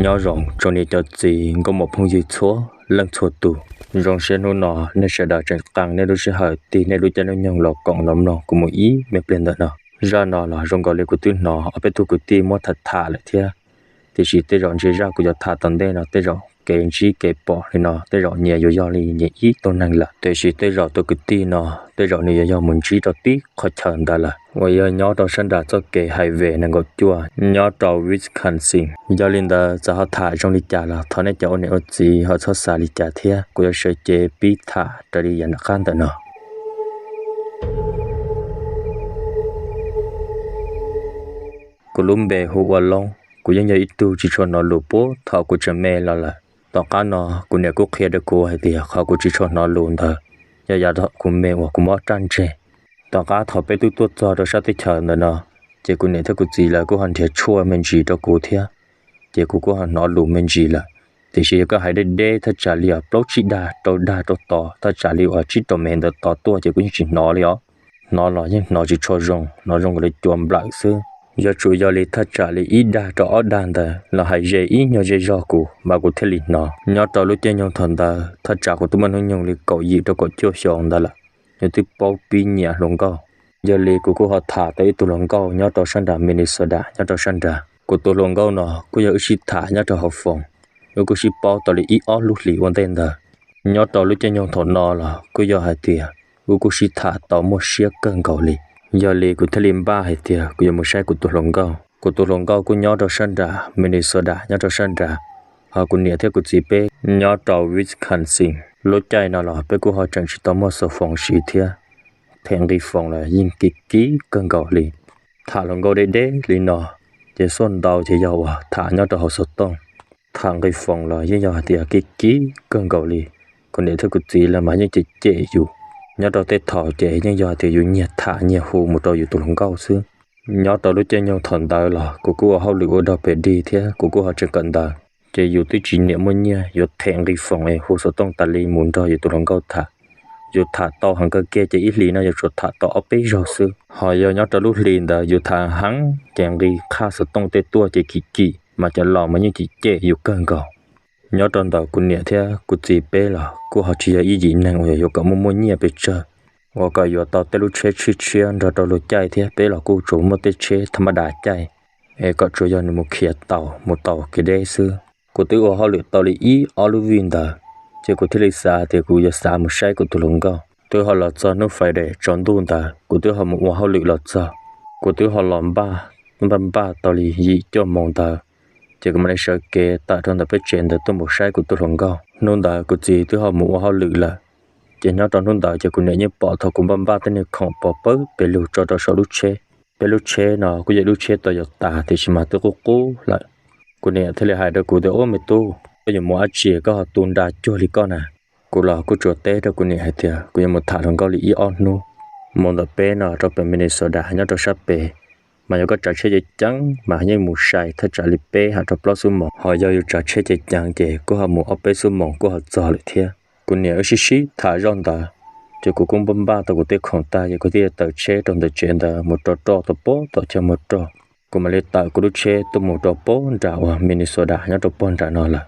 Nyob zoo tsoom niam cov txiv nkauj muam phooj ywg txhua leej txhua tus. Zoo siab hnub no nej sawv daws tseem qee nej lub sij hawm tig nej lub caij lub nyoog los koom los mloog kuv mus ib me pliag ntawm no. Zaj no los zoo nkaus li kuv twb hnov ob peb tug kwv tij muab tham tham lawm thiab, tiam sis tej zaum ntshe zaj kuv yuav tham tom ntej no tej zaum kev ntsib kev pom li no tej zaum nyias yuav yog li nyias ib tug neeg lawm, tiam sis tej zaum tus kwv tij no tej zaum nws yuav yog mus ntsib rau tib qhov chaw ntawd lawm uas yog nyob rau sab nram txoj kev highway nees nkaum cuaj nyob rau Wisconsin. Yog li ntawd txawm ho tham zoo li cas los thov nej cov ua niam ua txiv ho txhob xav li cas thiab, kuv yuav sawv cev pib tham raws li yam nram qab ntawm no. Kuv lub npe hu ua Loob, kuv yeej yog ib tug tsis tshua hnov lus puag thaum kuv tseem me los lawm. Tom qab no kuv niam kuj qhia rau kuv hais tias qhov kuv tsis tshua hnov lus ntawd yog yav thaum kuv me uas kuv mob raj ntseg. Tom qab thaum peb twb tuaj txog rau sab teb chaws ntawm no, ces kuv niam thiab kuv txiv lawv kuj ho nrhiav tshuaj me ntsis rau kuv thiab, ces kuv kuj ho hnov lus me ntsis lawm. Tiam sis yog koj hais deb deb thaj tsam li os plaub tsib dag rau dag rau tod thaj tsam li uas tsib rau mev ntawd tod tuaj ces kuv yeej tsis hnov li os. Hnov los yeej hnov tsis tshua zoo, hnov zoo nkaus li cua nplawm xwb. Yuav tsum yog li thaj tsam li ib dag rau ob dag ntawd los hais ze ib nyuag zej zog kuv mas kuv thiaj li hnov. Nyob rau lub caij nyoog thaum ntawd thaj tsam kuv twb muaj hnub nyoog li kaum yim rau kaum cuaj xyoo ntawd lawm, nws twb paub pib nyiam hluas nkauj. Yog li kuv kuj ho tham tau ib tug hluas nkauj nyob rau sab nram Minnesota nyob rau sab nrad. Kuv tus hluas nkauj no kuj yog wb sib tham nyob rau hauv foos, wb kuj sib paub tau li ib ob lub hlis ua ntej ntawd. Nyob rau lub caij nyoog thaum no los kuj yog hais tias wb kuj sib tham tau muaj siab kawg nkaus li. Yog li kuv thiaj li npaj hais tias kuv yuav mus saib kuv tus hluas nkauj. Kuv tus hluas nkauj kuj nyob rau sab nrad Minnesota nyob rau sab nrad, ho kuv niam thiab kuv txiv peb nyob rau Wisconsin. Lub caij no los peb kuj ho tseem tsis tau muaj xov foos siv thiab, them nqi foos los yeej kim kim kawg nkaus li. Tham hluas nkauj deb deb li no ces xuaj ntau ces yog uas tham nyob rau hauv xov tooj. Tham nqi foos los yeej yog hais tias kim kim kawg nkaus li. Kuv niam thiab kuv txiv lawv mas yeej cem cem yus. Nyob rau tej thaum ces yeej yog hais tias yus nyiag tham nyiag hu mus rau yus tus hluas nkauj xwb. Nyob rau lub caij nyoog thaum ntawd los kuv kuj ua hauj lwm ua dog pem dig thiab kuv kuj ho tseem kawm ntawv, ces yus twb tsis niam muaj nyiaj yuav them nqi foos es hu xov tooj tas li mus nrog yus tus hluas nkauj tham. Yus tham tau heev kawg kiag ces ib hlis no yuav tsum tham tau ob peb zaug xwb. Ho yog nyob rau lub hli ntawd yus tham heev ces nqi qhaj xov tooj tej tuaj ces kim kim mas cov laus mas yeej cem cem yus kawg nkaus. Nyob rau ntawm kuv niam thiab kuv txiv peb los kuj ho tsis yog ib yim neeg uas yuav kom muaj muaj nyiaj pes tsawg uas kom yuav tau tej lub tsheb tshiab tshiab nrog rau luag caij thiab, peb los kuj tsuas muaj tej tsheb thaj mab das caij es kom tsuas yog nws mus khiav tau mus tau kev deb xwb. Kuv twb ua hauj lwm tau li ib ob lub vij ntawd, ces kuv thiaj li xav tias kuv yuav xav mus saib kuv tus hluas nkauj. Twb ho los txog hnub Friday tsaus ntuj ntawd kuv twb ho mus ua hauj lwm los txog. Kuv twb ho los npaj, npaj npaj tau li yim cuaj moos ntawd, ces kuv mam li sawv kev tawm rau ntawm peb tsev ntawd tuaj mus saib kuv tus hluas nkauj. Hnub ntawd kuv txiv twb ho mus ua hauj lwm lawm, ces nyob rau hnub ntawd ces kuv niam yeej pom thaum kuv npaj npaj tej niag khoom pos pawg pes lug tso rau saum lub tsheb. Peb lub tsheb no kuj yog lub tsheb Toyota tiam sis mas twb qub qub lawm. Kuv niam thiaj li hais rau kuv tias, Ub me tub, koj yuav mus dab tsi koj ho tu nra cuag li koj na? Kuv los kuj tsuas teb rau kuv niam hais tias kuv yuav mus tham hluas nkauj li ib ob hnub. Mus ntawm peb no rau pem Minnesota nyob rau sab pem, mas yog koj tsav tsheb ceev ceev mas yeej mus sai thaj tsam li peb ham rau plaub xuab moos, ho yog yus tsav tsheb ceev ceev ces kuj ho mus ob peb xuab moos kuj ho txog lawm thiab. Kuv niam wb sib sib tham zoj ntawd, ces kuv kuj npaj npaj tau kuv tej khoom tag ces kuv thiaj tawm tsheb rau ntawm tsev ntawd mus rau roj tau pob tom chaw muag roj. Kuv mam li tawm kuv lub tsheb tuaj mus rau pob nram uas Minnesota nyob rau pob nram no lawm.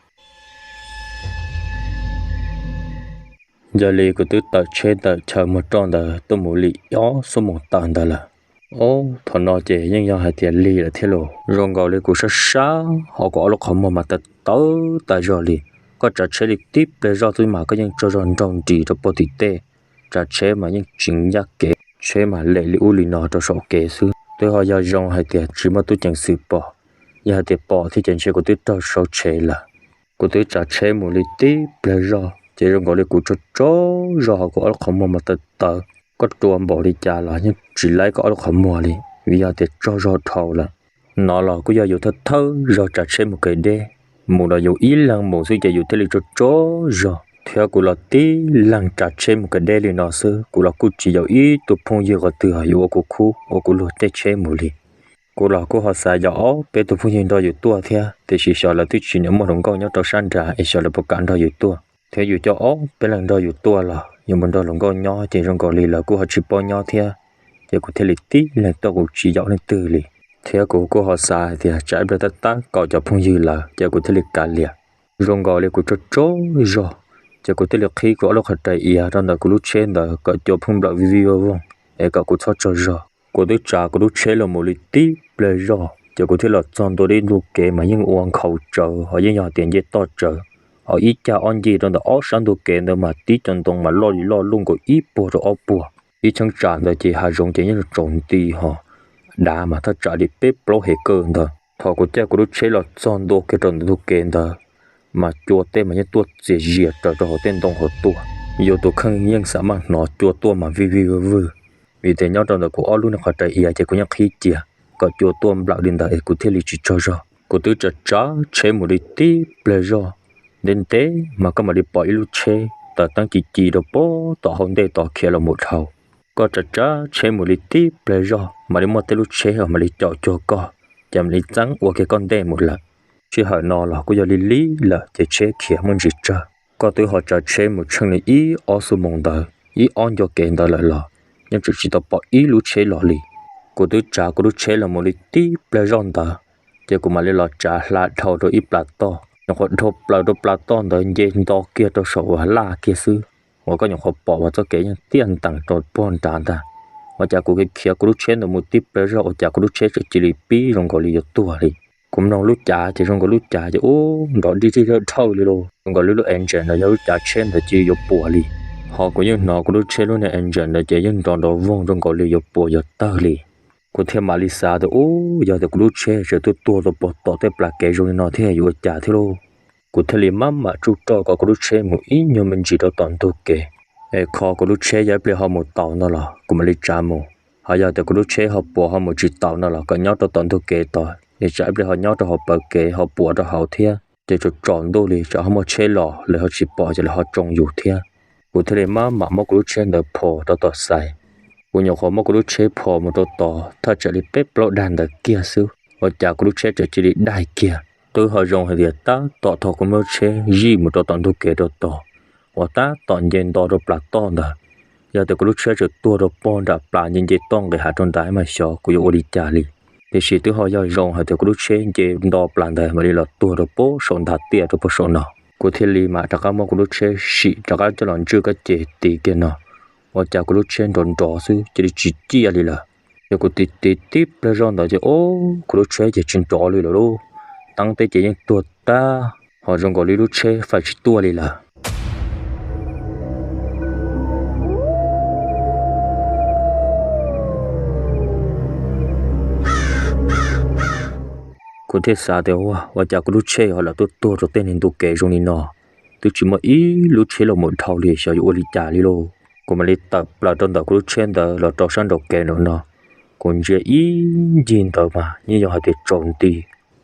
Yog li kuv twb tawm tsheb ntawm chaw muag roj ntawd tuaj mus li ob xuab moos tawm ntawd lawm. Ob, thaum no ces yeej yog hais tias lig lawm thiab los zoo nkaus li kuv sab sab ho kuv ob lub qhov muag mas tawv tawv tas zog li. Koj tsav tsheb li tib pliag zoj xwb mas koj yeej tsaug zog nraug nris rau puag tim tej. Tsav tsheb mas yeej tsis ncaj kev, tsheb mas lem li ub li no rau saum kev xwb. Twb ho yog zoo hais tias tsis muaj tub ceev xwm pom, yog hais tias pom thiab ces ntshe kuv twb raug sau tshev lawm. Kuv twb tsav tsheb mus li tib pliag zoj ces zoo nkaus li kuv tsaug tsaug zog ho kuv ob lub qhov muag mas tawv tawv. Koj rua npaum li cas los yeej tsis laib koj ob lub qhov muag li, vim yog tias tsaug zog dhau lawm. No los kuj yog yus thawj thawj zaug tsav tsheb mus kev deb, mus los yus ib leeg mus xwb ces yus thiaj li tsaug tsaug zog. Thiab kuv los tib leeg tsav tsheb mus kev deb li no xwb, kuv los kuj tsis yaum ib tug phooj ywg qhov twg yuav ua kuv khub ua kuv luag tej tsheb mus li. Kuv los kuj ho xav yaum ob peb tug phooj ywg nrog yus tuaj thiab, tiam sis xyov lawv twb tsis niam muaj hluas nkauj nyob rau sab nrad es xyov lawv puas kam nrog yus tuaj. Thiab yus coj ob peb leeg nrog yus tuaj los yus mus nrog hluas nkauj nyob ces zoo nkaus li lawv kuj ho tsis paub nyob thiab, ces kuv thiaj li tib leeg tuaj kuv tsis yaum leej twg li. Thiab kuv kuj ho xav hais tias tsam ib pliag tab tab kaum cov phooj ywg lawm ces kuv thiaj li kav liam. Zoo nkaus li kuv tsaug tsaug zog, ces kuv thiaj li qhib kuv ob lub qhov rais iav rau ntawm kuv lub tsheb ntawd kom cua pheej nplawm vij vij voog voog es kom kuv txhob tsaug zog. Kuv twb tsav kuv lub tsheb los mus li tib pliag zog ces kuv thiaj los txog ntua ib ntu kev mas yeej ua nkhaus tsawv ho yeej yog tias nce toj tsawv. Ho ib cag ob ncig rau ntawm ob sab ntug kev ntawd mas tib cov ntoo mas loj li loj luj nkaus ib puag rau ob puag. Ib cheeb tsam ntawd ces hav zoov ces yeej tsaus nti ho dav mas thaj tsam li peb plaub hev kawm ntawd. Thaum kuv caij kuv lub tsheb los txog ntua kiag rau ntawm ntug kev ntawd mas cua tej mas yeej tuaj txias zias raws rau hauv tej ntoo hauv tuaj. Yus tus kheej yeej xav maj hnov cua tuaj mas vij vij vwj vwj, vim tias nyob rau ntawm kuv ob lub niag qhov rais iav ces kuv yeej qhib cia kom cua tuaj nplawm li ntawd es kuv thiaj li tsis tsaug zog. Kuv twb tsav tsav tsheb mus li tib pliag zog, ntev ntev mas koj mam li pom ib lub tsheb taws teeb ci ci rau pem tom hauv ntej tod khiav los mus dhau. Koj tsav tsav tsheb mus li tib pliag zog mam li muaj tej lub tsheb uas mam li caum cuag koj, ces mam li txeeb ua kiag koj ntej mus lawm. Sij hawm no los kuj yog li lib lawm ces tsheb khiav muaj ntsis tsawg. Koj twb ho tsav tsheb mus tsheej li ib ob xuab moos ntawd, ib ob ncua kev ntawd lawm los yeej tseem tsis tau pom ib lub tsheb los li. Kuv twb tsav kuv lub tsheb los mus li tib pliag zoj ntawd, ces kuv mam li los tsav hla dhau rau ib plas toj. Nyuam qhuav dhau plaws rau plas toj ntawd nce nto kiag rau saum uas laj kiag xwb, uas koj nyuam qhuav pom uas txoj kev yeej tiaj ntees rau pog nrad ntag. Ua cas kuv khiav kuv lub tsheb ntawd mus tib pliag zoj ua cas kuv lub tsheb tseem cia li pib zoo nkaus li yuav tuag li. Kuv mloog lub cav ces zoo nkaus lub cav ces ub nrov dij dij dhawj dhawj li lauj, zoo nkaus li lub engine los yog lub cav tsheb ntawd cia li yuav puas li. Ho kuv yeej hnov kuv lub tsheb lub niag engine ntawd ces yeej nrov nrov voog zoo nkaus li yuav puas yuav tawg li. Kuv thiaj mam li xav tias ub yog tias kuv lub tsheb tseem tuaj tuag rau pog tom tej plas kev zoo li no thiab yuav ua cas thiab lauj. Kuv thiaj li maj mam tsuj roj kom kuv lub tsheb mus ib nyuag me ntsis rau tom ntug kev, es kho kuv lub tsheb yog ib pliag ho mus taus no los kuv mam li tsav mus. Ho yog tias kuv lub tsheb ho puas ho mus tsis taus no los kom nyob rau tom ntug kev tod, es tsam ib pliag ho nyob rau hauv plawv kev ho puas rau hauv thiab ces tsaus tsaus ntuj li tsam ho muaj tsheb los lawv ho tsis pom ces lawv ho tsoo yus thiab. Kuv thiaj li maj mam muab kuv lub tsheb ntawd phos rau tom xais. Kuv nyuam qhuav muab kuv lub tsheb phos mus rau tod thaj tsam li peb plaub dag ntawd kiag xwb, ua cas kuv lub tsheb tseem cia li daig kiag. Twb ho zoo hais tias tab tom thaum kuv muab lub tsheb zij mus rau tom ntug kev rau tod, uas tab tom nce nto rau plas toj ntawd, yog tias kuv lub tsheb tseem tuag rau pog nram plas nce nce toj nqis hav rau nrad mas xyov kuv yuav ua li cas li. Tiam sis twb ho yog zoo hais tias kuv lub tsheb nce nto plas ntawd mam li los tuag rau pem saum ntav tiaj rau pem saum no. Kuv thiaj li mam rov qab muab kuv lub tsheb sim rov qab coj los ntswj kab ces tiv kiag no, ua cas kuv lub tsheb nrov nrov xwb cia li tsis ciaj li lawm. Ces kuv tiv tiv tib pliag zoj ntawd ces ub kuv lub tsheb ces tsis nrov li lawm lauj. Teeb teb ces yeej tuag tag, ho zoo nkaus li lub tsheb fais tsis tuaj li lawm. Kuv thiaj xav tias ua, ua cas kuv lub tsheb ho lam tuaj tuag rau tej niag ntu kev zoo li no, twb tsis muaj ib lub tsheb los mus dhau li xyov yuav ua li cas li lauj. Kuv mam li tawm plaws rau ntawm kuv lub tsheb ntawd los rau sab nraum kev nraum no. Kuv ntsia ib ncig ntawd mas yeej yog hais tias tsaus nti,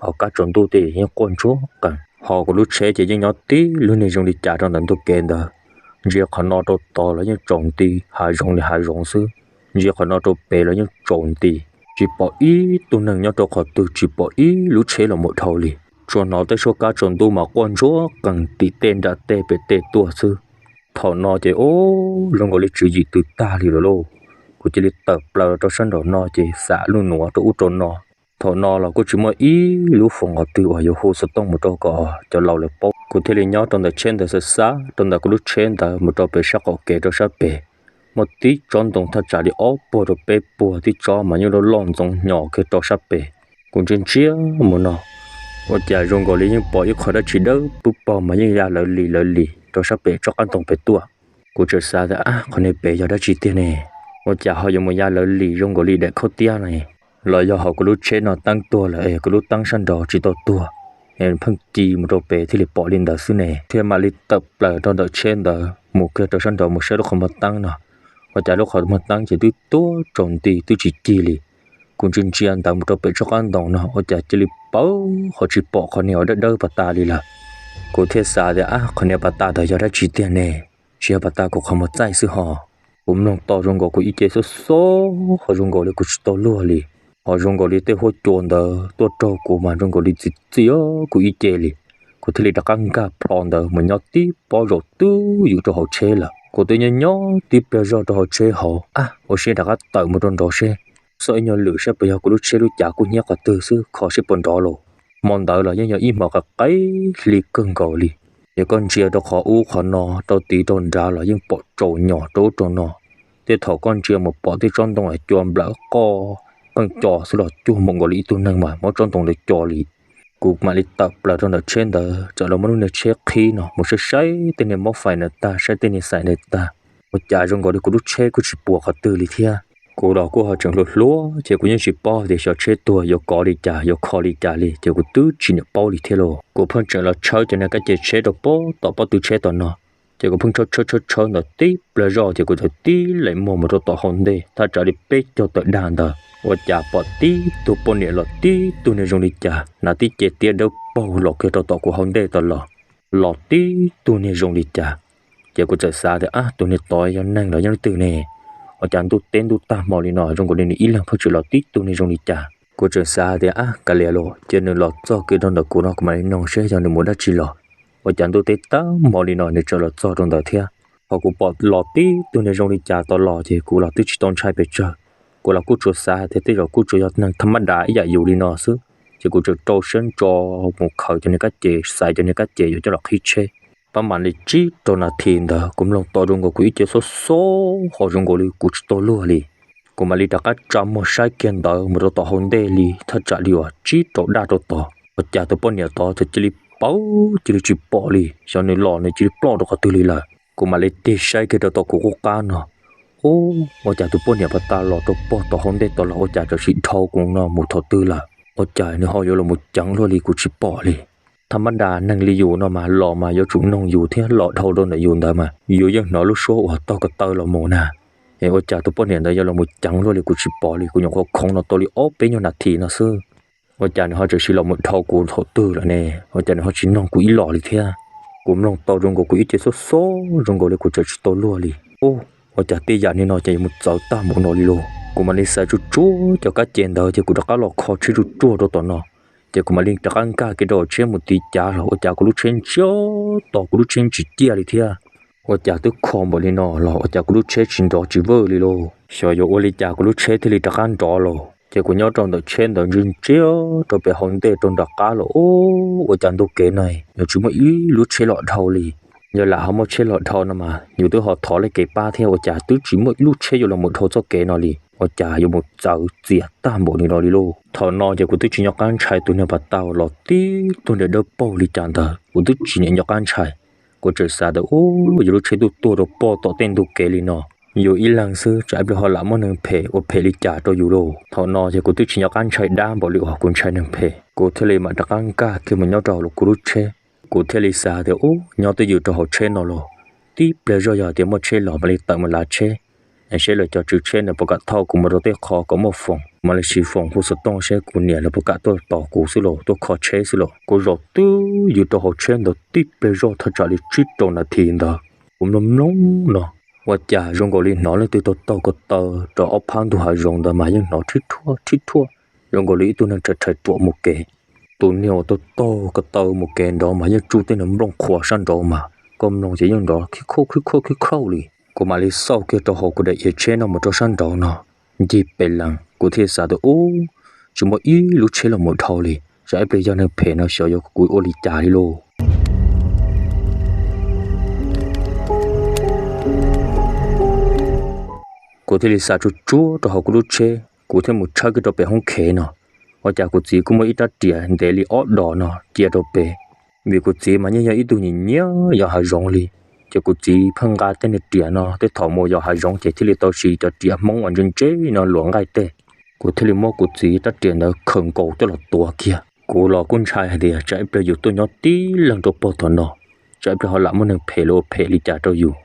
ho kab tsaus ntuj tej yeej quaj ntsuag qees. Ho kuv lub tsheb ces yeej nyob tib lub niag zoo li cas rau ntawm ntug kev ntawd. Ntsia qhov no rau tod los yeej tsaus nti, hav zoov li hav zoov xwb. Ntsia qhov no rau pem los yeej tsaus nti, tsis pom ib tug neeg nyob rau qhov twg, tsis pom ib lub tsheb los mus dhau li. Tsuas hnov tej suab kab tsaus ntuj mas quaj ntsuag qees tim tej nram tej pem tej tuaj xwb. Thaum no ces ub zoo nkaus li tswv yim tws tag li lawm lauj. Kuv cia li tawm plaws rau sab nraum no ces xam lub nuav rau ub rau no. Thaum no los kuj tsis muaj ib lub foos qhov twg uas yuav hu xov tooj mus rau kom cov laus lawv paub. Kuv thiaj li nyob rau ntawm tsheb ntawd xav xav rau ntawm kuv lub tsheb ntawd mus rau pem sab qaum kev rau sab pem, muaj tib tsob ntoo thaj tsam li ob puag rau peb puag, tib tsob mas yeej loj loj ntxoov nyos kiag rau sab pem. Kuv ntsia ntsia mus no, ua cas zoo nkaus li yeej pom ib qho dab tsi dawb pub paug mas yeej ya lawv lis lawv lis rau sab pem tsob qab ntoo pem tuaj. Kuv txawm xav tias ab qhov niag pem yog dab tsi tiag ne, ua cas ho yuav mus ya lawv lis zoo nkaus li daim khaub tiab ne? Los yog hauv kuv lub tsheb no teeb tuag lawm es kuv lub teeb sab nraud tsis tau tuag, es pheej ci mus rau pem thiaj li pom li ntawd xwb ne. Thiaj mam li tawm plaws rau ntawm tsheb ntawd mus kiag rau sab nraud mus saib lub qhov muag teeb no, ua cas lub qhov muag teeb ces twb tuag tsaus nti twb tsis cig li. Kuv ntsia ntsia ntawd mus rau pem tsob qab ntoo no ua cas cia li pawv ho tsis pom qhov niag uas dawb dawb pas tas li lawm. Kuv thiaj xav tias ab qhov niag pas tas ntawd yog dab tsi tiag ne, tsis yog pas tas kuv qhov muag txaij xwb ho. Kuv mloog to zoo nkaus kuv ib ce xob xob ho zoo nkaus li kuv tsis tau luag li, ho zoo nkaus li tej huab cua ntawd tuaj raug kuv mas zoo nkaus li txi txi kuv ib ce li. Kuv thiaj li rov qab nkag plho ntawd mus nyob tib pob zaum twb ywm rau hauv tsheb lawm. Kuv twb nyob nyob tib pliag zog rau hauv tsheb hauv, ab ua siab rov qab tawm mus rau nraud seb xauj ib nyuag lwm saib puas yog kuv lub tsheb lub cav kuj hnyiab qhov twg xwb, kho seb puas nrov los. Hmo ntawd los yeej yog ib hmo qaim qaim hli kawg nkaus li. Ces koj ntsia rau qhov ub qhov no, rau tid rau nrad los yeej pom tsaus nyos rau ub rau no. Tej thaum koj ntsia mus pom tej tsob ntoo cua nplawm qoj pheej co xwb los cuag npaum nkaus li ib tug neeg mas muab tsob ntoo ntawd co li. Kuv mam li tawm plaws rau ntawm tsheb ntawd, txawm los muab lub niag tsheb qhib no mus saib saib tej niag mob fais ntawd tag, saib tej niag xais ntawd tag. Ua cas zoo nkaus li kuv lub tsheb kuj tsis puas qhov twg li thiab. Kuv los kuj ho tseem hluas hluas ces kuv yeej tsis paub tias xyov tsheb tuag yuav kov li cas yuav kho li cas li, ces kuv twb tsis niam paub li thiab lauj. Kuv pheej tseem los tshawb cov niag kab ce tsheb rau pob tom pob tw tsheb tom no. Ces kuv pheej tshawb tshawb tshawb tshawb ntawd tib pliag zoj ces kuv txawm tib lees muag mus rau tom hauv ntej thaj tsam li peb caug tawm dag ntawd, ua cas pom tib tug poj niam los tib tug niag zoo li cas, hnav tib ce tiab dawb paug los kiag rau tom kuv hauv ntej tod los, los tib tug niag zoo li cas. Ces kuv txawm xav tias, ab, tus niag tod yog neeg los yog leej twg ne? Ua cas ntuj teb ntuj tag hmo li no zoo nkaus li nws ib leeg pheej tseem los tib tug niag zoo li cas. Kuv txawm xav tias, ab, kav liam lauj, cia nws los txog kiag rau ntawm kuv no kuv mam li noog seb yog nws mus dab tsi los. Ua cas ntuj teb tag hmo li no nws txawm los txog rau ntawd thiab. Ho kuv pom los tib tug niag zoo li cas tod los ces kuv los twb tsis tau ntshai pes tsawg. Kuv los kuj tsuas xav hais tias tej zaum kuj tsuas yog neeg thaj mab das ib yam yus li no xwb, ces kuv txawm rau siab ntso mus khaws cov niag kab ces, xaiv cov niag kab ces yuav coj los qhib tsheb. Pab mam li tsib rau nas this ntawd kuv mloog tau zoo nkaus kuv ib ce xob xob ho zoo nkaus li kuv tsis tau luag li. Kuv mam li rov qab tsa muag saib kiag ntawd mus rau tom hauv ntej li thaj tsam li uas tsib rau daj rau tod, ua cas tus poj niam tod txawm cia li pawv cia li tsis pom li, xyov nws los nws cia li ploj rau qhov twg li lawm. Kuv mam li tig saib kiag rau tom kuv qub qab no, ub, ua cas tus poj niam pas tas los rau pog tom hauv ntej tod los ua cas txawm sim dhau kuv no mus thaum twg lawm, ua cas nws ho yuav los mus ceev luaj li kuv tsis pom li. Thaj mab das neeg li yus no mas los mas yuav tsum noog yus thiab los dhau rau ntawm yus ntawd mas yus yeej hnov lub suab uas taug ko taw los mus na. Es ua cas tus poj niam ntawd yuav los mus ceev luaj li kuv tsis pom li, kuv nyuam qhuav khoov no tau li ob peb nyuag nas this no xwb. Ua cas nws ho txawm sim los mus dhau kuv thaum twg lawm ne? Ua cas nws ho tsis noog kuv ib los li thiab? Kuv mloog tau zoo nkaus kuv ib ce xob xob zoo nkaus li kuv txawm tsis tau luag li. Ub, ua cas tej yam li no ces yuav mus txawv tag npaum no li lauj. Kuv mam li xav tsuag tsuag cov kab ce ntawd ces kuv rov qab los kho tsheb tsuag tsuag rau tom no. Ces kuv mam li rov qab nkag kiag rau hauv tsheb mus tiv cav los ua cas kuv lub tsheb ntsia tos kuv lub tsheb tsis ciaj li thiab. Ua cas twb kho npaum li no los ua cas kuv lub tsheb tsis nrov tsis vwj li lauj. Xyov yuav ua li cas kuv lub tsheb thiaj li rov qab nrov los. Ces kuv nyob rau ntawm tsheb ntawd ntsia ntsia rau pem hauv ntej rau nram qab los ub, ua cas ntu kev no yuav tsis muaj ib lub tsheb los dhau li. Yog lam ho muaj tsheb los dhau no mas yus twb ho thov leej kev pab thiab, ua cas twb tsis muaj ib lub tsheb yuav los mus dhau txoj kev no li. Ua cas yuav mus txawv txias tag npaum li no li lauj. Thaum no ces kuv twb tsis nco qab ntshai tus niag pas tau los tib tug niag dawb paug li cas ntawd kuv twb tsis niam nco qab ntshai. Kuv txawm xav tias, ub, yus lub tsheb tuaj tuag rau pog tom tej ntu kev li no, yus ib leeg xwb tsam ib pliag ho lam muaj neeg phem ua phem li cas rau yus lauj. Thaum no ces kuv twb tsis nco qab ntshai dab npaum li uas kuv ntshai neeg phem, kuv thiaj li mam rov qab nkag kiag mus nyob rau hauv kuv lub tsheb. Kuv thiaj li xav tias, ub, nyob twj ywm rau hauv tsheb no los tib pliag zoj yog tias muaj tsheb los mam li tawm mus lav tsheb, seb lawv cov tswv tsheb nws puas kam thauj kuv mus rau tej qhov kom muaj foom, mam li siv foom hu xov tooj seb kuv niam lawv puas kam tuaj tos kuv xwb los tuaj kho tsheb xwb los. Kuv zaum twj ywm rau hauv tsheb ntawd tib pliag zoj thaj tsam li tsib rau nas this ntawd, kuv mloog mloog no, ua cas zoo nkaus li hnov leej twg taug taug ko taw rau ob phab ntug hav zoov ntawd mas yeej hnov thib thuaj thib thuaj, zoo nkaus li ib tug neeg rhais rhais ruam mus kev. Tus niag uas taug taug ko taw mus kev nrov mas yeej tsuj tej niag nplooj qhuav sab nraud mas koj mloog ces yeej nrov khib khuaj khib khuaj khib khuaj li. Kuv mam li xauj kiag rau hauv kuv daim iav tsheb no mus rau sab nraud no, ncig pes lees kuv thiaj xav tias, ub, tsis muaj ib lub tsheb los mus dhau li, tsam ib pliag yog neeg phem no xyov yuav kuv ua li cas li lauj. Kuv thiaj li xav tsuag tsuag rau hauv kuv lub tsheb, kuv thiaj mus tshawb kiag rau pem hoob khev no. Ua cas kuv txiv kuj muaj ib rab riam ntev li ob dos no cia rau pem, vim kuv txiv mas yeej yog ib tug nyiam nyiam yos hav zoov li. Ces kuv txiv pheej nqa tej niag riam no, tej thaum mus yos hav zoov ces thiaj li tau siv cov riam Hmoob uas ntse ntse no luam nqaij tej. Kuv thiaj li muab kuv txiv rab riam ntawd khaws nkaus coj los tuav kiag. Kuv los kuj ntshai hais tias tsam ib pliag yus tuaj nyob tib leeg rau pog tom no, tsam ib pliag ho lam muaj neeg phem los ua phem li cas rau yus.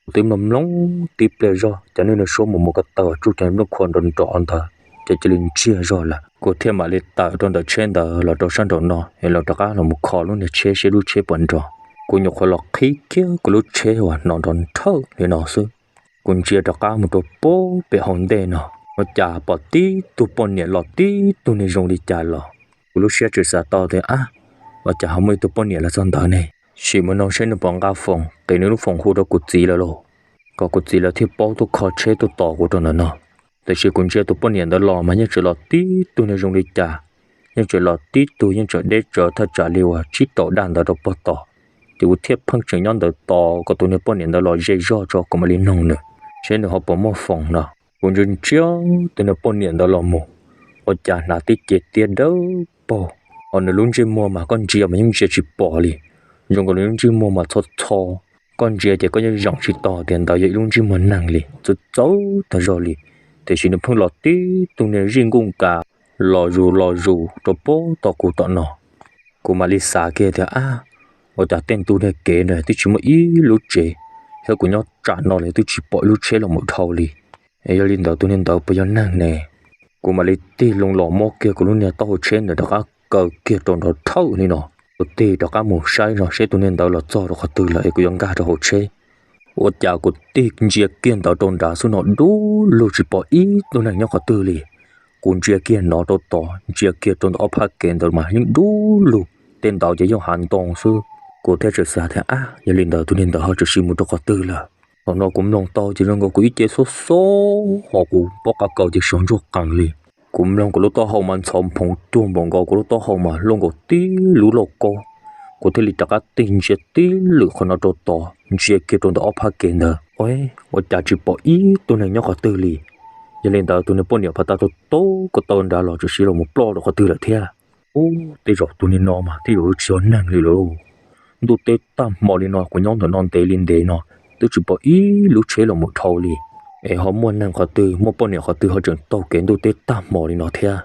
Kuv twb mloog mloog tib pliag zog cov niag suab mus mus ko taw tsuj cov nplooj qhuav nrov nrov ntawd, ces cia li ntsiag zog lawm. Kuv thiaj mam li tawm rau ntawm tsheb ntawd los rau sab nraum no es los rov qab los mus kho lub niag tsheb seb lub tsheb puas nrov. Kuv nyuam qhuav los qhib kiag kuv lub tsheb uas hnov nrov nrhawj li no xwb. Kuv ntsia rov qab mus rau pem hauv ntej no, ua cas pom tib tug poj niam los tib tug niag zoo li cas los. Kuv lub siab tseem xav tau tias, ab, ua cas ho muaj ib tug poj niam los txog ntawd ne, sim mus noog seb nws puas nqa foom, qis nws lub foom hu rau kuv txiv lawv lauj, kom kuv txiv lawv thiaj paub tuaj kho tsheb tuaj tos kuv rau ntawm no. Tiam sis kuv ntsia tus poj niam ntawd los mas yeej tseem los tib tug niag zoo li cas, yeej tseem los tib tug, yeej tseem deb tsawv thaj tsam li uas tsib rau daj ntawd rau pog tod. Ces kuv thiaj pheej tseem nyob ntawd tos kom tus niag poj niam ntawd los ze zog tso kuv mam li noog nws seb nws ho puas muaj foom no. Kuv ntsia ntsia tus niag poj niam ntawd los mus, ua cas hnav tib ce tiab dawb paug, ho nws lub ntsej muag mas koj ntsia mas yeej ntsia tsis pom li, zoo nkaus li lub ntsej muag mas txho txho, koj ntsia ces koj yeej zeem tsis tau tias ntawd yog ib lub ntsej muag neeg li, txawv txawv tag zog li. Tiam sis nws pheej los tib tug niag zij nkuj nkas los zus los zus rau pog tod kuv tom no. Kuv mam li xav kiag tias, ab, ua cas tej ntu niag kev no twb tsis muaj ib lub tsev, thiab kuv nyob tsam no los twb tsis pom ib lub tsheb los mus dhau li. Es yog li ntawd tus niag ntawd puas yog neeg ne? Kuv mam li tig loo los muab kiag kuv lub niag taub hau tsheb ntawd rov qab kaw kiag rau nrov dhawv li no. Kuv tig rov qab mus saib no seb tus niag ntawd los txog rau qhov twg lawm es kuv yuav nkag rau hauv tsheb. Ua cas kuv tig ntsia kiag ntawd rau nrad xwb no dub lug tsis pom ib tug neeg nyob qhov twg li. Kuv ntsia kiag no rau tod, ntsia kiag rau ntawm ob phab kev ntawd mas yeej dub lug, tej ntawd ces yeej hav ntoo xwb. Kuv thiaj txawm xav tias, ab, yog li ntawd tus niag ntawd ho tseem sim mus rau qhov twg lawm. Thaum no kuv mloog tau ces zoo nkaus kuv ib ce xob xob ho kuv pob qa kaus ces sawv ntsuag qees li. Kuv mloog kuv lub taub hau mas ntxhov nphoov cuag npaum nkaus, kuv lub taub hau mas luaj nkaus tib lub lauj kaub. Kuv thiaj li rov qab tig ntsia tib lwm qhov no rau tod, ntsia kiag rau ntawm ob phab kev ntawd, ua cas tsis pom ib tug neeg nyob qhov twg li. Yog li ntawd tus niag poj niam phav tas taug taug ko taw nrad los tseem sim los mus ploj rau qhov twg lawm thiab. Ub, tej zaum tus niag no mas tej zaum tsis yog neeg li lawm. Ntuj teb tag hmo li no kuv nyob ntawm no ntev li ntev no twb tsis pom ib lub tsheb los mus dhau li, es ho muaj neeg qhov twg muaj poj niam qhov twg ho tseem taug kev ntuj teb tag hmo li no thiab.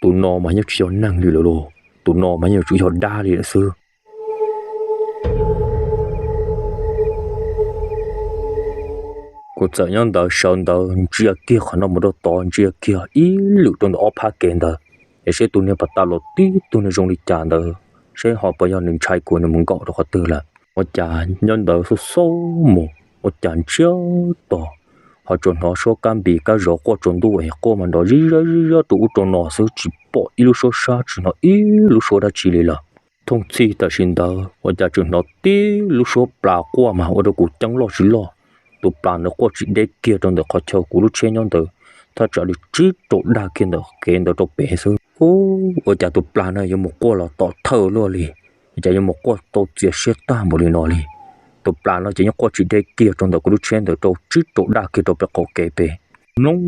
Tus no mas yeej tsis yog neeg li lawm lauj, tus no mas yeej tsuas yog dab li lawm xwb. Kuv txawm nyob ntawd sawv ntawd ntsia kiag qhov no mus rau tod, ntsia kiag ib lwm rau ntawm ob phab kev ntawd, es seb tus niag phav tas los tib tug niag zoo li cas ntawd, seb ho puas yog nws ntshai kuv nws mus nkaum rau qhov twg lawm. Ua cas nyob ntawd xub xub mus, ua cas ntsiag to ho tsuas hnov suab kab npis kab zov quaj tsaus ntuj es quaj mas nrov zib zawb zib zawb rau ub rau no xwb, tsis pom ib lub suab sab, tsis hnov ib lub suab dab tsi li lawm. Thooj txhij tam sim ntawd ua cas tseem hnov tib lub suab plas quaj mas ua rau kuv ceeb loj tsis loj. Tus plas ntawd quaj tsis deb kiag rau ntawm qhov chaw kuv lub tsheb nyob ntawd, thaj tsam li tsib rau daj kiag ntawm kev ntawd rau pem xwb. Ub, ua cas tus plas no yuav mus quaj los tom thawj luaj li, ua cas yuav mus quaj tau txias siab tag npaum li no li. Tus plas no ces yeej quaj tsis deb kiag rau ntawm kuv lub tsheb ntawd rau tsib rau daj kiag rau pem qaum kev pem. Mloog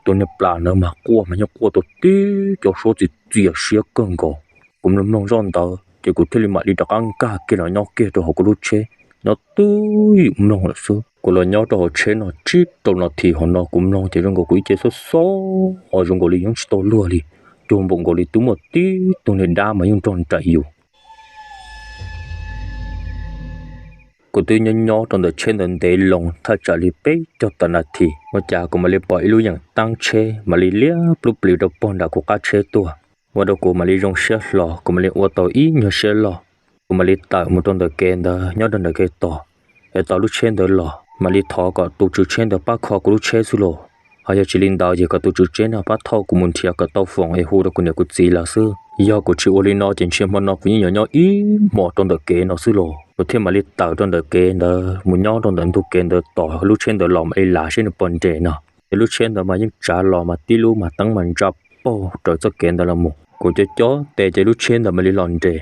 tus niag plas ntawd mas quaj mas yeej quaj tau tib co suab txias txias siab kawg nkaus. Kuv mloog mloog zoj ntawd ces kuv thiaj li mam li rov qab nkag kiag los nyob kiag rau hauv kuv lub tsheb, nyob twj ywm mloog lawm xwb. Kuv los nyob rau hauv tsheb no tsib rau nas this hauv no kuv mloog ces zoo nkaus kuv ib ce xob xob ho zoo nkaus li yeej tsis tau luag li, cuag npaum nkaus li twb muaj tib tug niag dab mas yeej nrog nraim yus. Kuv twb nyob nyob rau ntawm tsheb ntawd ntev loo thaj tsam li peb caug tawm nas this, ua cas kuv mam li pom ib lub yeem teeb tsheb mam li liab plub plis rau pog nram kuv qab tsheb tuaj. Ua rau kuv mam li zoo siab hlo, kuv mam li ua tau ib nyuag siab loj. Kuv mam li tawm mus rau ntawm kev ntawd nyob rau ntawm kev tos, es tos lub tsheb ntawd los mam li thov kom tus tswv tsheb ntawd pab kho kuv lub tsheb xwb los. Ho yog tsis li ntawd ces kom tus tswv tsheb no pab thauj kuv mus nrhiav kom tau foom es hu rau kuv niam kuv txiv lawv xwb. Yog kuv tsis ua li no ces ntshe hmo no kuv yeej yuav nyob ib hmos rau ntawm kev no xwb los. Kuv thiaj mam li tawm rau ntawm kev ntawd mus nyob rau ntawm ntug kev ntawd tos lub tsheb ntawd los mam li lav seb nws puas nres no. Ces lub tsheb ntawd mas yeej tsav los mas tib lub mas teeb mas ntsa paug raws txoj kev ntawd los mus. Kuv cov cov tes ces lub tsheb ntawd mam li los nres.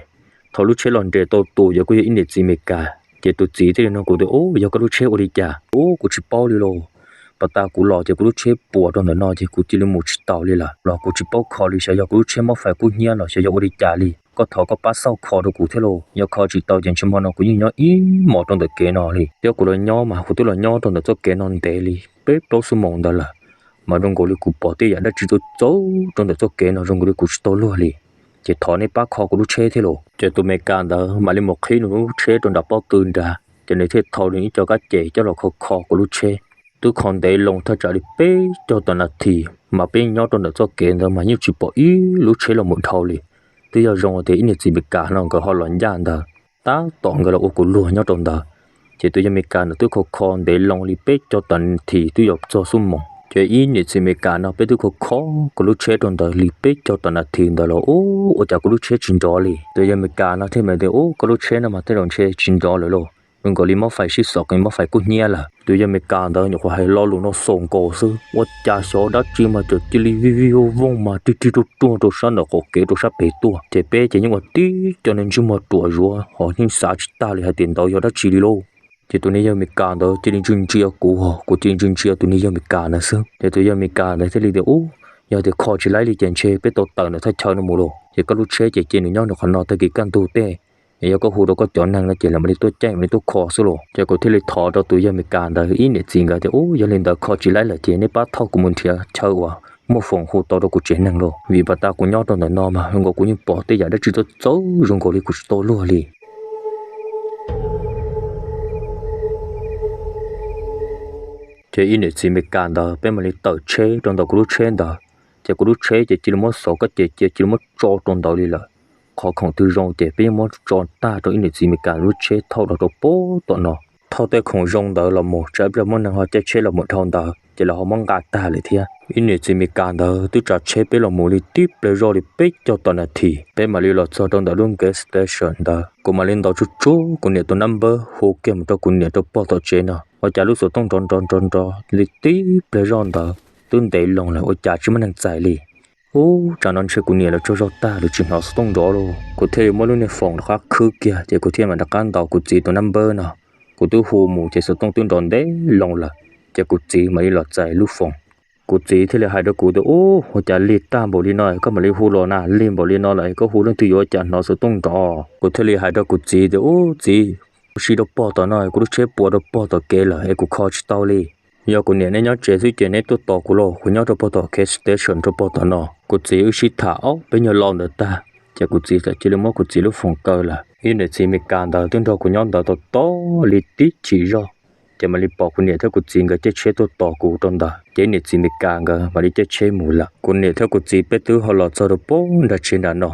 Thaum lub tsheb los nres tau tus ces kuj yog ib niam txiv Amelikas, ces tus txiv thiaj li nug kuv tias, Ub, yog koj lub tsheb ua li cas? Ub, kuv tsis paub li los. Pas tas kuv los ces kuv lub tsheb puas rau ntawm no ces kuv cia li mus tsis taus li lawm los kuv tsis paub kho li, xyov yog kuv lub tsheb mob fais kub hnyiab los xyov yog ua li cas li. Koj thov koj pab xauj kho rau kuv thiab lauj. Yog kho tsis tau ces ntshe hmo no kuv yeej nyob ib hmos rau ntawm kev no li. Thiab kuv los nyob mas kuv twb los nyob rau ntawm txoj kev no ntev li peb plaub xuab moos ntawd lawm, mas zoo nkaus li kuv pom tej yam dab tsi txawv txawv rau ntawm txoj kev no zoo nkaus li kuv tsis tau luag li. Ces thov nej pab kho kuv lub tsheb thiab lauj. Ces tus Amelikas ntawd mam li mus qhib nws lub tsheb rau nram pob kws nrad, ces nws thiaj thau nws ib co kab ces coj los kho kho kuv lub tsheb. Twb kho ntev loo thaj tsam li peb caug tawm nas this mas peb nyob rau ntawm txoj kev ntawd mas yeej tsis pom ib lub tsheb los mus dhau li. Twb yog zoo tias ib niam txiv Amelikas no nkawd ho los ncaj ntawd, tab tom nkawd los ua kuv luag nyob rau ntawd. Ces tus yawg Amelikas ntawd twb kho kho ntev loo li peb caug tawm nas this twb yuav txog xuab moos. Ces ib niam txiv Amelikas no peb twb kho kho kuv lub tsheb rau ntawd li peb caug tawm nas this ntawd los ub, ua cas kuv lub tsheb tsis nrov li. Tus yawg Amelikas no thiaj tias, Ub, koj lub tsheb no mas tej zaum ntshe tsis nrov lawm lauj. zoo nkaus li mob fais sib xov, mob fais kub hnyiab lawm. Tus yawg Amelikas ntawd nyuam qhuav hais lo lus no xaus nkaus xwb, ua cas xyov dab tsi mas cov cia li vij vij vooj vooj mas rig rig ruaj ruaj rau sab ntawm qaum kev rau sab pem tuaj. Ces peb ces yeej ua tib co niag ntsej muag ruam zuav ho yeej xav tsis tag li hais tias ntawd yog dab tsi li lauj. Ces tus niag yawg Amelikas ntawd cia li ntsia ntsia kuv, kuv cia li ntsia ntsia tus niag yawg Amelikas ntawd xwb. Ces tus yawg Amelikas ntawd thiaj li tias, Ub, yog tias kho tsis laib li ces ntshe peb tau tawm ntawm thaj chaw no mus lauj. Ces koj lub tsheb ces cia nws nyob nws qhov no tag kis kaj ntug tej, es yog koj hu rau koj cov neeg no ces lawv mam li tuaj caij mam li tuaj kho xwb lauj. Ces kuv thiaj li thov rau tus yawg Amelikas ntawd ib niam txiv nkawd tias, Ub, yog li ntawd kho tsis laib lawm ces nej pab thauj kuv mus nrhiav chaw uas muaj foom hu tau rau kuv tsev neeg lauj, vim pas tas kuv nyob rau ntawm no mas zoo nkaus kuv yeej pom tej yam dab tsi txawv txawv zoo nkaus li kuv tsis tau luag li. Ces ib niam txiv Amelikas ntawd peb mam li tawm tsheb rau ntawm kuv lub tsheb ntawd. Ces kuv lub tsheb ces cia li muab xov kab ces cia li muab tso rau ntawd li lawm. Qhov khoom twg zoo ces peb yeej muab tso tag rau ib niam txiv Amelikas lub tsheb thauj los rau pem tom no. Thauj tej khoom zoo ntawd los mus tsam ib pliag muaj neeg ho caij tsheb los mus dhau ntawd ces lawv ho muab nqa tag lawm thiab. Ib niam txiv Amelikas ntawd twb tsav tsheb peb los mus li tib pliag zoj li peb caug tom nas this peb mam li los txog rau ntawm lub gas station ntawd. Kuv mam li ntaus tsuj tsuag kuv niam tus nab npawb hu kiag mus rau kuv niam rau pog tom tsev no, ua cas lub xov tooj nrov nrov nrov nrov li tib pliag zoj ntawd twb ntev loo lawm ua cas tsis muaj neeg txais li. Ub, tsam no ntshe kuv niam lawv tsaug zog tag lawv tsis hnov xov tooj nrov lauj. Kuv thiaj li muab lub niag foom rov qab khwb kiag ces kuv thiaj mam rov qab ntaus kuv txiv tus nab npawb no. Kuv twb hu mus ces xov tooj twb nrov ntev loo lawm, ces kuv txiv mam li los txais lub foom. Kuv txiv thiaj li hais rau kuv tias, Ub, ua cas lig tag npaum li no koj mam li hu los na, lig npaum li no lawm es koj hu leej twg yuav ua cas hnov xov tooj nrov? Kuv thiaj li hais rau kuv txiv tias, Ub txiv, kuv siv rau pog tom no, kuv lub tsheb puas rau pog tom kev lawm es kuv kho tsis tau li. Yog kuv niam neb nyob tsev xwb ces neb tuaj tos kuv lauj, kuv nyob rau pog tom gas station rau pog tom no. Kuv txiv wb sib tham ob peb nyuag lo ntawd tag, ces kuv txiv txawm cia li muab kuv txiv lub foom kaw lawm. Ib niam txiv Amelikas ntawd twb nrog kuv nyob ntawd tau tau li tib chim zog, ces mam li pom kuv niam thiab kuv txiv nkawd caij tsheb tuaj tos kuv rau ntawd, ces ib niam txiv Amelikas nkawd mam li caij tsheb mus lawm. Kuv niam thiab kuv txiv peb twb ho los txog rau pem nram tsev nram no,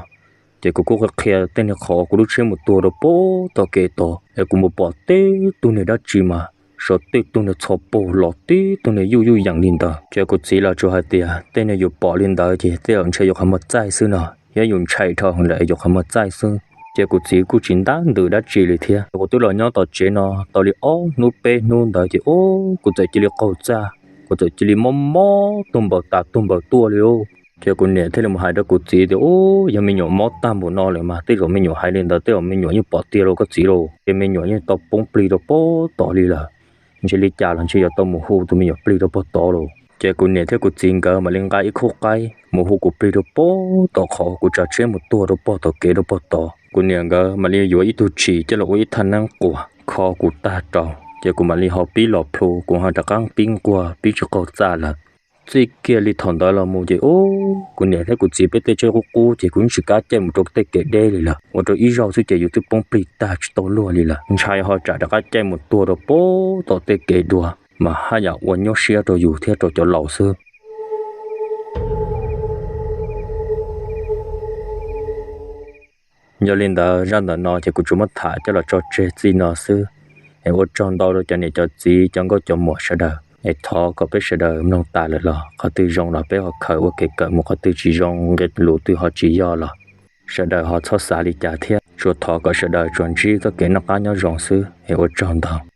ces kuv kuj qhia qhia tej niag qhov kuv lub tsheb mus tuag rau pem tom kev tod es kuv mus pom tib tug niag dab tsi mas saum tej tug niag txho paug los tib tug niag yuj yuj yees li ntawd. Ces kuv txiv los tsuas hais tias tej niag yus pom li ntawd ces tej zaum ntshe yus qhov muag txaij xwb no, thiab yus ntshai dhau heev lawm es yus qhov muag txaij xwb. Ces kuv txiv kuj tsis ntab ntws dab tsi li thiab. Kuv twb los nyob tom tsev no tau li ob hnub peb hnub ntawd ces ub, kuv txawm cia li qaug txaj, kuv txawm cia li mob mob tuag npaws tas tuag npaws tuaj li lauj. Ces kuv niam thiaj li mus hais rau kuv txiv tias, Ub, yog me nyuam mob tag npaum no lawm mas tej zaum me nyuam hais li ntawd tej zaum me nyuam yeej pom tiag lauj koj txiv lauj, ces me nyuam yeej tau poob plig rau pem tod li lawm. Ntshe li cas los ntshe yuav tau mus hu tus me nyuam plig rau pog tod lauj. Ces kuv niam thiab kuv txiv nkawd mam li nqa ib khub qaib mus hu kuv plig rau pem tom qhov kuv tsav tsheb mus tuag rau pog tom kev rau pog tod. Kuv niam nkawd mam li yuav ib tug tshis coj los ua ib thaj neeb quas kho kuv tag rau, ces kuv mam li ho pib los plhu, kuv ho rov qab pib nquag pib tsis qaug txaj lawm. Txij kiag li thaum ntawd los mus ces ub, kuv niam thiab kuv txiv peb tej tsheb qub qub ces kuv yeej tsis kav caij mus rau tej kev deb li lawm, ua rau ib zaug xwb ces yus twb poob plig tag tsis tau luag li lawm. Ntshai ho tsam rov qab caij mus tuag rau pem tom tej kev dua mas haj yam ua nyuaj siab rau yus thiab rau cov laus xwb. Yog li ntawd zaj ntawm no ces kuv tsuas muab tham coj los tso tseg txij no xwb. Es ua tsaug ntau rau cov niam cov txiv cov nkauj cov muam sawv daws, es thov kom peb sawv daws mloog tas lawm los qhov twg zoo los peb ho khaws ua kev kawm mus, qhov twg tsis zoo nqe lus twg ho tsis yog los sawv daws ho txhob xav li cas thiab. Tsuas thov kom sawv daws tsuas ntsib txoj kev noj qab nyob zoo xwb es ua tsaug ntau.